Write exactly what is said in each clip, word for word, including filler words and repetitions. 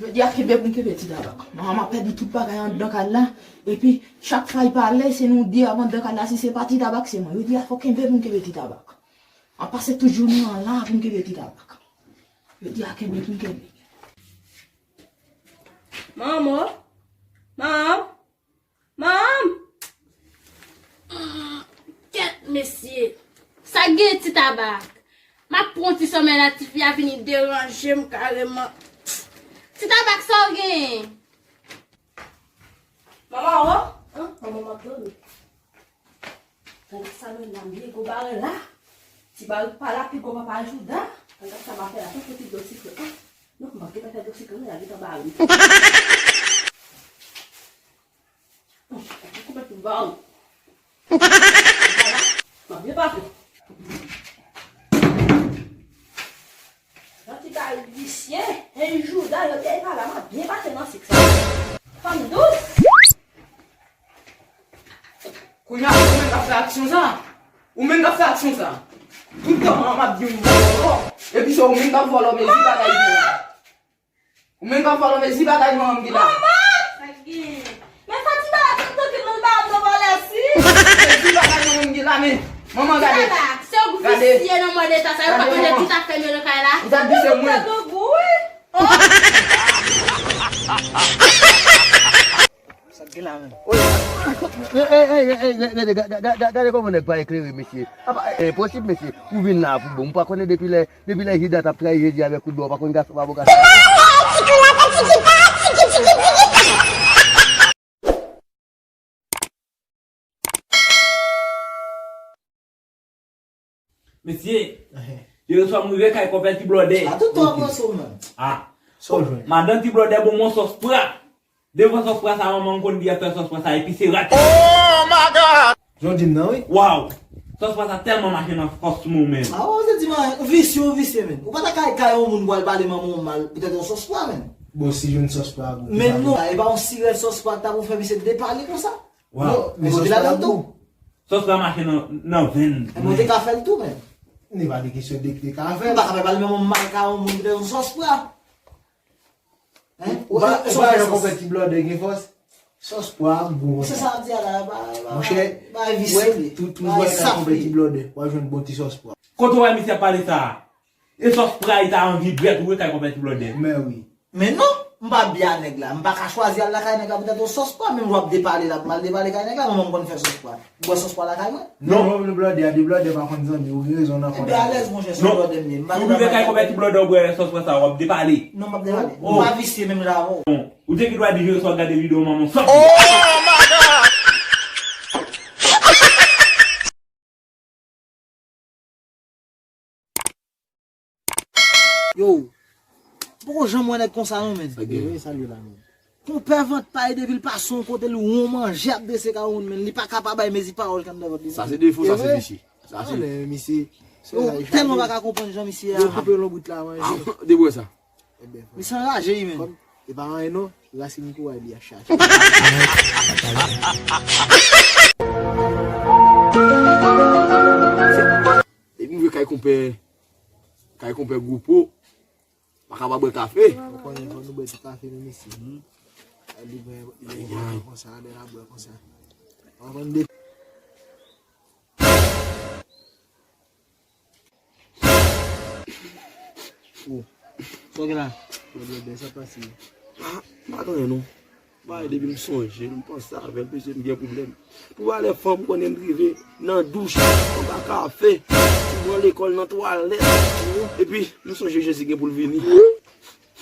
Yo di a kenbe pou n kenbe Ti Tabak. Manman m ap pèdi tout bagay anndan kay la. Epi, chak fwa l pale, se nou de ap anndan kay la. Si se pa Ti Tabak, se mwen. Yo di a fò kenbe pou n kenbe Ti Tabak. An pase tout jounen an la pou n kenbe Ti Tabak. Yo di a kenbe pou n kenbe. Manman! Manman! Manman! Kèt mesye! Sa k gen Ti Tabak? M ap pran ti somèy la, tifi a vini deranje m kareman. Ti Tabak, sa w genyen? Manman, o! An, manman, m ap dòmi. Tande sa menm la, m byen gwo bare la. Ti bare pa la, pi gwo papa Jouda. Tande sa m ap fè la, tankou ti dlo sikre. An, non, m ap gentan fè dlo sikre, la gentan bare m. An, koupe pou m ba ou. M ap byen pase. Yon ti kay visye, en Jouda, yo te pale, m ap byen pase nan sik sa. Fanm dous. Kounye a, ou menm k ap fè aksyon sa? Ou menm k ap fè aksyon sa? Tout tan an, m ap di w vòlò. Epi se ou menm k ap vòlò mezi bagay yo. Ou menm k ap vòlò mezi bagay manman m ki la. Manman! Sa k gen? Men Fatima la tann tanke nan ba m nan valè si. Mezi bagay manman m ki la, men. Manman, gade. Gade. Se ou visye nan mòd eta sa, yo pa konnen tout afè m yo nan kay la. Ou ta di se mwen. Ou ta gou, wi. Oh! Sa k gen la menm? Ey, ey, ey, ey, gade, gade, gade, gade kòman nèg pa eklere, mesye. Apa, e, enposib, mesye. Ou vin la pou bon. Ou pa konnen depi lè, depi lè Jida t ap trayi Jezi avèk kout bwa, ou pa konn gason pa bon gason. Mesye, ehe, yè swa m rive kay konpè Ti Blòdè. A tout tan ap ranse w menm. Ah. Sa w jwenn? Madan Ti Blòdè ban mwen sòs pra. Devan sòs pra sa, manman m konn di ap fè sòs pra sa, epi se rat. Oh my God! Jan w di m nan, wi. Waw! Sòs pra sa tèlman mache nan fòs sou mwen menm. Ah, w se di m, visye, w visye, menm. Ou pa ta kay kay yon moun pou al pale manman w mal, poutèt yon sòs pra, menm. Bon, si jwenn sòs pra, gou. Men non, e pa yon sirèl sòs pra ta pou fè misye depale konsa. Waw. Men sòs pra gou. Sòs pra mache nan, nan venn. E mwen te ka fè l tou, men. Li pa de kesyon de ki te ka fè l. M pa ka fè pale men mwen mal ka yon moun ki te yon sòs pra. Hein? Ou pa, ou pa wè nan konpè Ti Blòdè gen fòs? Sòs pra gou. Se sa m di a la, ba, ba, monchè, ba visye li. Tout moun wè nan konpè Ti Blòdè, w a jwenn bon ti sòs pra. Kote w wè misye ap pale sa a? E sòs pra li ta anvi dwèt ou wi kay konpè Ti Blòdè. Men wi. Men non, m pa byen a nèg la. M pa ka chwazi al lakay nèg la poutèt yon sòs pra, menm jan w ap depale la, pou m al depale kay nèg la, manman m konn fè sòs pra. M bwè sòs pra lakay mwen. Non, non, non, Blòdè a, de Blòdè pa konn zanmi, ou gen rezon nan fòt la. Ebyen alèz, monchè, se Blòdè m ye. M pa gen bagay. Si w rive kay konpè Ti Blòdè, w bwè sòs pra sa, w ap depale. Non, m ap depale. Oh. M pa visye menm jan avè w. Bon, ou te gen dwa di jere sa w ap gade videyo manman w san. Oh my God! Yo, m poko janm wè nèg konsa non, men. Sa gen. Wi, sa l ye la, men. Konpè vant pa e depi l pase yon kote, l won manje ap drese kay yon moun, men li pa ka pa bay mezi pawòl k anndan vant li. Sa se defo, sa se visye. Sa se. Anlè, misye. Yo tèlman pa ka konprann jan misye a. Yo koupe lonbrit la manje. Ah, de bwè sa. Misye anraje wi, men. E pa anyen non, rasin kouray li a chache. Depi m rive kay konpè, kay konpè Gwoupo, pa ka pa bwè kafe. Ou konnen fò nou bwè ti kafe nou mesye. Li bwè, li bwè konsa, lè l ap bwè konsa. Anvan de Oh. Sa w gen la? Blòdè, sa pase. Ah, m pa gen anyen non. Bagay depi m sonje l, m panse avè l, mesye m gen pwoblèm. Pou valè fanm, m konnen m rive nan douch, m pa kafe, m pran lekòl nan twalèt. Epi, m sonje Jezi gen pou l vini.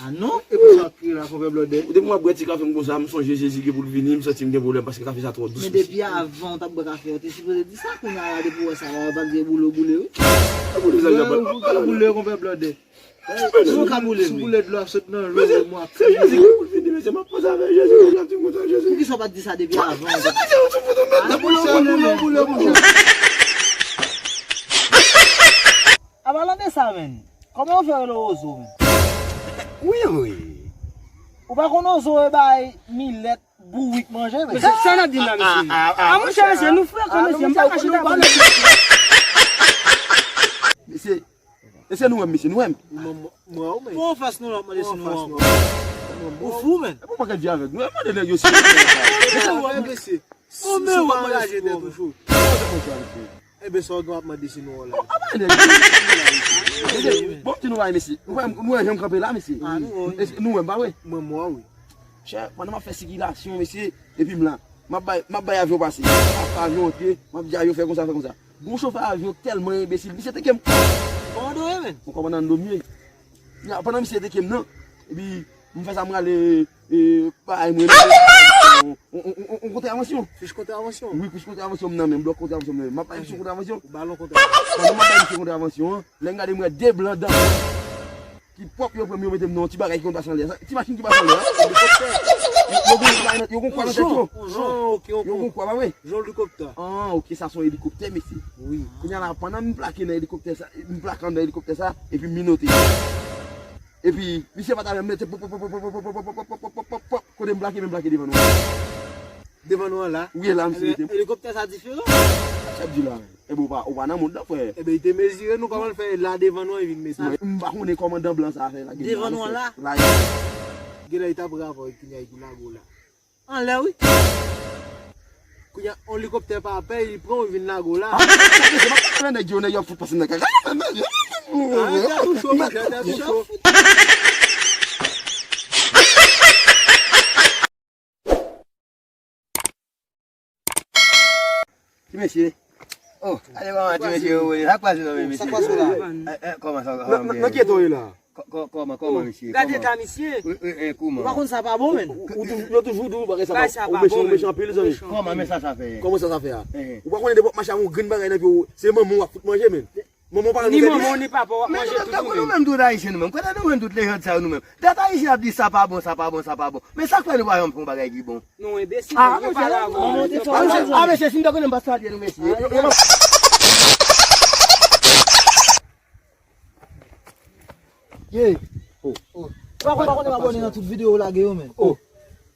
Ah non? E pou sa w ap kriye la, konpè Blòdè? Depi m ap bwè ti kafe m konsa, m sonje Jezi gen pou l vini, m santi m gen pwoblèm paske kafe sa twò dous. Men depi avan w t ap bwè kafe, w te sipoze di sa, kounye a la depi w wè sa la, w ap di boule w boule wi. Boule sa, boule, konpè Blòdè. Si w ka boule, si w boule dlo ap sot nan je w, mwen ap kriye. Se Jezi ki pou l vini, mesye, m ap panse avè Jezi, Jezi ap di m konsa, Jezi. Poukisa w pa t di sa depi avan? Boule w boule, boule w boule, monchè. Apalan de sa, menn, kòman yo fè rele w Ozo, menn? Wi, wi. Ou pa konn Ozo e bay milèt bourik manje, menn? Mesye, sa n ap di la, mesye? Ah, monchè, mesye, nou frekan, mesye, m pa ka chita pou nou. Mesye, mesye, nou wè m, mesye, nou wè m. Mwen, mwen, mwen, mwen. Pou anfas nou la, mwen, si nou wè m. Ou fou, menn. E pou pakèt vye avèg. Nou mande nèg yo si yo fè sa. Mesye, ou wè, mesye. Si, si w pa angaje tèt ou cho. Kòman se konsa, mesye? Enben, sa w gen w ap mande si nou wè w la? Bon, apa nèg yo? Mesye, bon, ti nou bay, mesye. Nou wè, nou wè jan m kanpe la, mesye. Ah, nou wè, wi. Mesye, nou wè m pa wè? Mwen, m wè, wi. Chè, pandan m ap fè sikilasyon, mesye, epi m la. M ap bay, m ap bay avyon pase. M ap fè avyon antre, m ap di avyon fè konsa, fè konsa. Gon chofè avyon tèlman enbesil, misye teke m. Kòmandan w ye, menn? Yon kòmandan m ye. Ya, pandan misye teke m nan, epi m fè sa, m rale, e, bagay mwen, yon, yon, yon, yon, yon kontravansyon. Fich kontravansyon? Wi, fich kontravansyon m nan menm, blòk kontravansyon m nan menm. M ap bay misye kontravansyon. Ou ba l yon kontravansyon? Pandan m ap bay misye kontravansyon an, lè m gade m wè de blan dan ki pwòp, yo pran m, yo mete m nan yon ti bagay ki konn pase anlè a. Ti machin ki pase anlè a. Yo gon, yo gon kwa nan tèt yo. Yon jan, yon jan, ok, yon jan. Yo gon kwa, pa vre? Jan elikoptè. Ah, ok, sa se yon elikoptè, mesye. Wi. Kounye a la, pandan m plake nan elikoptè sa, m plake anndan elikoptè sa, epi m minote. Epi, misye pa ta janm mete pòp, pòp, pòp, kote m plake, men m plake devan nou an. Devan nou an la? Wi, e la, misye mete m. Ebyen, elikoptè sa diferan. Sa k ap di la? Ebyen, ou pa, ou pa nan mond lan, frè. Ebyen, li te mezire nou, kòman l fè la devan nou an, li vin mete l? Mwen, m pa konnen kòmandan blan sa fè la. Devan nou an la? La. Genlè li t ap rapò kounye a, li lago la. Anlè, wi. Kounye a, yon elikoptè pa pè, li pran w, li vin lago la. Ah, se pa nèg yo, nèg yo ap fout pase m nan kaka. Ah, tèt ou cho, monchè, tèt ou cho. Ti mesye. Oh, ale kòman ti mesye yo, sa k pase non, men mesye? Sa k pase la? Eh, eh, kòman sa, kòman? Nan ki eta w ye la? Kò-, kò-, kòman, kòman, mesye? Gade eta misye. Wi, wi, wi, kòman? Ou pa konn sa pa bon, menn? Ou, ou toujou, yo toujou di w bagay sa pa bon. Ou mechan, ou mechan anpil, zanmi. Kòman, men sa, sa fè? Kòman sa, sa fè a? Eh, eh. Ou pa konnen depi w ap mache ak yon grenn bagay nan pye w, se manman w ap fout manje, menn. Manman w pa... Ni manman w, ni papa w ap manje tout ou menm. Men nou menm tout Ayisyen nou menm. Kote nou menm tout lejand sa yo nou menm? Dat Ayisyen ap di sa pa bon, sa pa bon, sa pa bon. Men sa k fè nou pa janm fè yon bagay ki bon? Nou enbesil, nou pa la avan. Ah, mesye, si m te konnen m pa salye nou, mesye. Ye. Oh. Oh. Ou pa konn, pa konn m abòne nan tout videyo w lage yo, menn. Oh.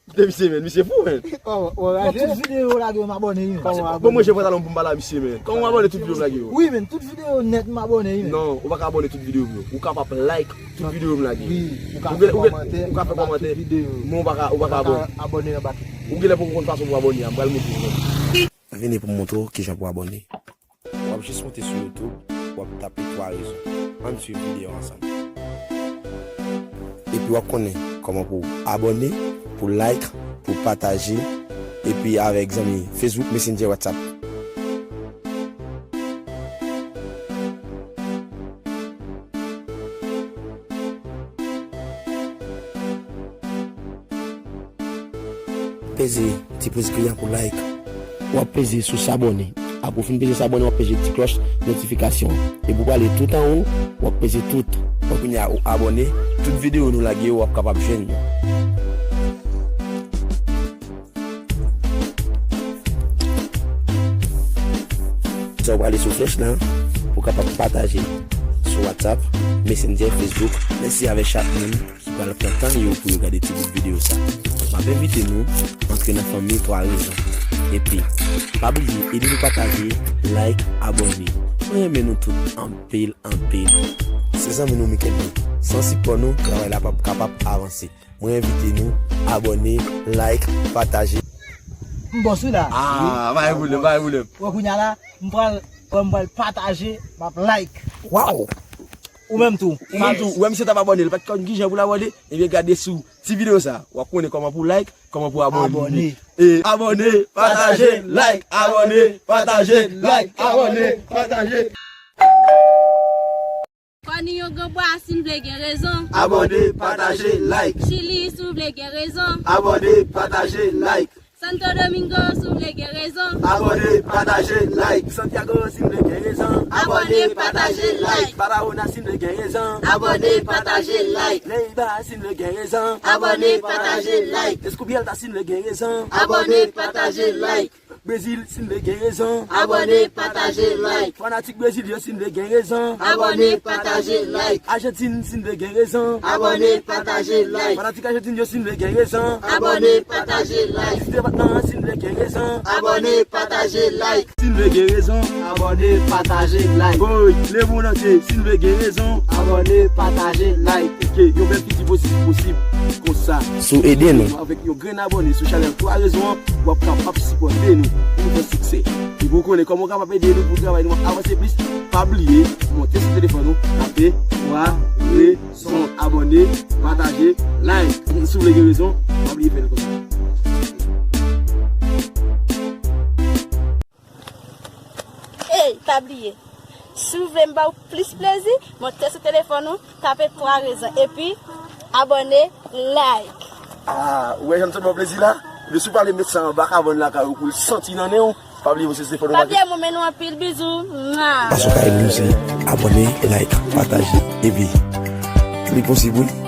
Koute misye, menn. Misye fou, menn. Kòman? Nan tout videyo w lage yo, m abòne, wi, menn. Bon, mwen, jwenn pantalon pou m pale a misye, menn. Kòman w abòne tout videyo m lage yo? Wi, menn. Tout videyo nèt, m abòne, wi, menn. Non, ou pa ka abòne tout videyo m yo. Ou kapab like tout videyo m lage. Wi, ou ka fè kòmantè, ou ka fè kòmantè, men ou pa ka, ou pa ka abòne. Ou genlè poko konn fason pou abòne a, m pral montre w. Vini pou m montre w kijan pou abòne. W ap jis monte sou YouTube, w ap tape Twa Rezon. Ann swiv videyo ansanm. Epi w ap konnen kòman pou abòne, pou like, pou pataje, epi avèk zanmi Facebook, Messenger, WhatsApp. Peze ti plis gri an pou like. W ap peze sou s'abonner. Apre w fin peze s'abonner, w ap peze ti klòch notifikasyon an. Epi w prale tout anwo, w ap peze tout. Bon, kounye a ou abòne, tout videyo nou lage yo, w ap kapab jwenn yo. Sa w prale sou flèch la, ou kapab pataje sou WhatsApp, Messenger, Facebook. Mèsi avèk chak moun ki pral pran tan yo pou yo gade ti bout videyo sa. M ap envite nou antre nan fanmi Twa Rezon. Epi, pa bliye ede nou pataje, like, abòne. Mwen renmen nou tout anpil, anpil. Se zanmi nou Mikenley. San sipò nou, travay la p ap kapab avanse. Mwen envite nou abòne, like, pataje. M bòs wi la. Ah, pa gen pwoblèm, pa gen pwoblèm. Wè kounye a la, m pral, wè m pral pataje, m ap like. Waw! Ou menm tou. Ou menm tou. Ou wè misye t ap abòne, li pa t konn kijan pou l abòne. Ebyen gade sou ti videyo sa. W ap konnen kòman pou like, kòman pou abòne. Abòne. E, abòne, pataje, like, abòne, pataje, like, abòne, pataje. Kòni yon granbwa, si n vle gen rezon. Abòne, pataje, like. Chili, si w vle gen rezon. Abòne, pataje, like. Santo Domingo, si w vle gen rezon. Abòne, pataje, like. Santiago, si n vle gen rezon. Abòne, pataje, like. Barahona, si n vle gen rezon. Abòne, pataje, like. Neiva, si n vle gen rezon. Abòne, pataje, like. Escobielta, si n vle gen rezon. Abòne, pataje, like. Brezil, si n vle gen rezon. Abòne, pataje, like. Fanatik Brezil yo, si n vle gen rezon. Abòne, pataje, like. Ajantin, si n vle gen rezon. Abòne, pataje, like. Fanatik Ajantin yo, si n vle gen rezon. Abòne, pataje, like. Dis depatman an, si n vle gen rezon. Abòne, pataje, like. Si n vle gen rezon. Abòne, pataje, like. Boy, lemonn antye, si n vle gen rezon. Abòne, pataje, like. ke yon bèl fiti posib posib konsa. Si w ede nou avèk yon grenn abòne sou chanèl Twa Rezon an, w ap kapab sipòte nou pou nou fè siksè. Epi w konnen kòman w kapab ede nou pou travay nou ap avanse plis. Pa bliye, monte sou telefòn ou, tape Twa Rezon, abòne, pataje, like. Si w vle gen rezon, pa bliye fè l konsa. Ey, pa bliye. Si w vle m ba w plis plezi, monte sou telefòn ou, tape Twa Rezon, epi abòne, like. Ah, ou wè jan m sot ba w plezi la? Ebyen, si w pa vle met sa anba kabann lakay ou pou l santi nan nen w, pa bliye monte sou telefòn ou. Pa bliye, m renmen nou anpil, bizou. Mwa. Paske w ka ede nou, se abòne, like, pataje, epi li posib, wi.